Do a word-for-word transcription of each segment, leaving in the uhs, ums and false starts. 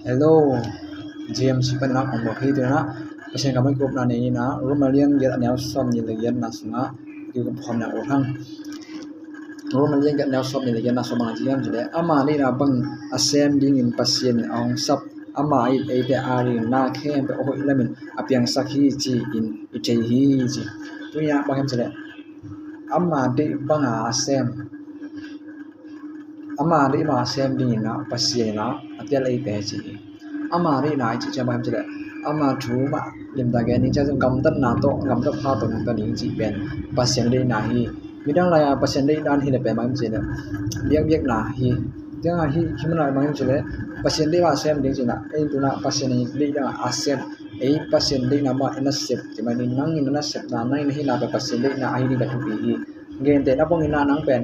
Hello, J M C panin a kong bawk hi. Tua hi a, Pasian kammal kikupna nei ni a, Roma lian giat a neu sawmnih le giatna sungah kikup khawm na uh hang. Roma lian giat a neu sawmnih le giatna sungah bang a ci hiam cih leh, ama deihna bang a sem dingin Pasian in a hong sap, ama in eite adingin na khempeuh a hoih lamin a piangsak hi ci-in i thei hi ci. Tuni a bang hiam cih leh, ama deih banga a sem, ama deih banga sem dingin a Pasian in a pial eite ci hi. Ama deihna i cih ciang bang hiam cih leh, ama thu mah limtak gen ding ciang, gamtatna tawh, gamtat pha tawh nungta ding cih pen Pasian deihna hi. Midang lai-a Pasian deih dan hi leh pen bang hiam cih leh, biakbiakna hi. Ciangah hih, hih munah bang hiam cih leh, Pasian deih banga sem ding cih na, ei tu-in a Pasian deih banga a sem, ei Pasian deihna banga i na sep, cih mai ni, nang in na sepna, nang in na hihna pen Pasian deihna ahi ding ka thupi hi. Gentehna bangin a, nang pen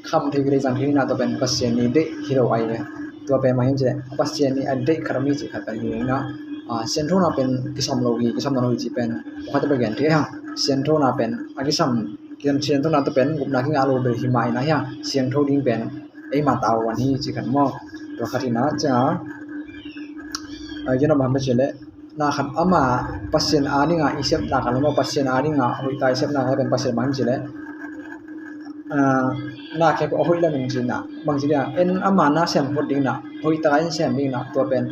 kham thei, lei zang thei na, tua pen Pasian i deih hi lo ahi ve. Tua pen bang hiam cih leh, Pasian i a deih khat om hi cih khat pen hi na. A, sianthona pen kisam lo hi, kisam lo hi cih pen pakhat a bek gen thei a. Sianthona pen a kisam, kisam, sianthona tua pen gupna kingah lo bel hi mah in a hi a, siangtho ding pen eima tavuan hi cih khat maw. Tua khat hi na, ciangah, a, gen om bang hiam cih leh, na khat ama Pasian adinga i sepna khat le maw, Pasian adinga hoih taka i sepna khat pen Pasian bang hiam cih leh, ah, na khempeuh a hoih lamin cih na, bang ci ding a, en ama na sem phot ding na, hoih taka en sem ding na, tua pen,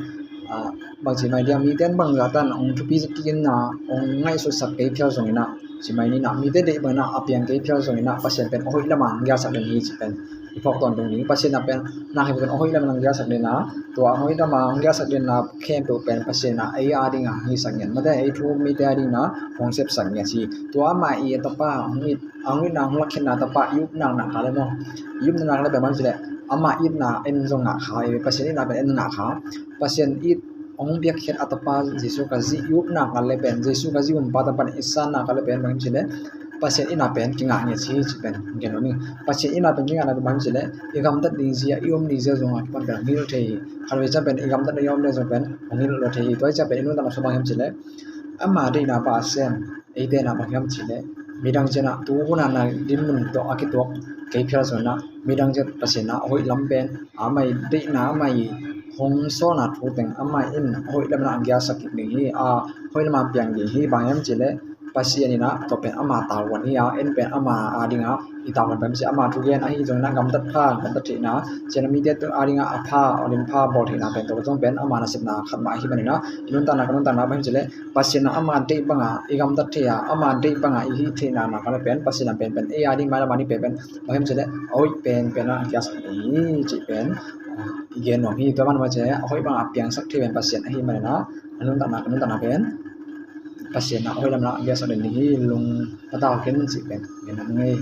ah, bang ci mai ding a, mite in bangzah tan hong thupi kik in na, hong ngaihsutsak kei phial zongin a, ci mai ni na, mite deih bangin a piang kei phial zongin a, Pasian pen a hoih lama hong gelsak den hi cih pen i phawk tawntung ding. Pasian a pen na khempeuh pen a hoih lama hong gelsak den a, tua a hoih lama hong gelsak den a khempeuh pen Pasian a ei adinga hong hisak ngiat, mate ei thu mite adinga hong sepsak ngiat hi. Tua ama i a tapa, hong it, a hong itna, hong lakkhiatna tapa i upna nak kha le maw, i upna nak kha le pen bang hiam cih leh, ama itna en zong ngah kha, Pasian itna pen en ngah kha. Pasian it hong piakkhiat a tapa Jesu Khazih i upna kha le pen, Jesu Khazih um pa tapa i sanna kha le pen bang hiam cih leh, Pasian itna pen kingah ngiat hi cih pen gen nuam ing. Pasian itna pen kingahna pen bang hiam cih leh, i gamtat ding zia, i om ding zia zongah kipan pen hong hilh thei hi. Khatvei ciang pen i gamtatna i om ding zong pen hong hilh lo thei hi. Tua hi ciang pen i nuntakna sung bang hiam cih leh, ama deihna banga sem, eite na bang hiam cih leh, midang ciat a tu hun a na dinmun tawh a kituak kei phial zongin a, midang ciat Pasian a hoih lam pen, ama i deihna, ama i hong sawlna thu teng ama in a hoih lamah a gelsak kik ding hi, a hoih lama piang ding hi. Bang hiam cih leh, Pasian in a tua pen ama tavuan hi a, en pen ama adinga i tavuan pen, ama thugen ahi zongin a, gamtat pha, gamtat theihna, ciang a mite adinga a pha, a lim pha bawl theihna pen, tua zong pen ama nasepna khat mah ahi manin a, i nuntakna, ka nuntakna bang hiam cih leh, Pasian a ama deih banga i gamtat thei a, ama deih banga i hih theihna nak kha le pen, Pasian a penpen ei ading mailam a ni penpen bang hiam cih leh, a hoih penpen a gelsak hi cih pen i gen nuam hi. Tua man mah cih leh, a hoih banga piangsak thei pen Pasian ahi manin a, a nuntakna, ka nuntakna pen Pasian a hoih lamah a gelsak den ding hi. Lungpatau khin cih pen gen nuam ing.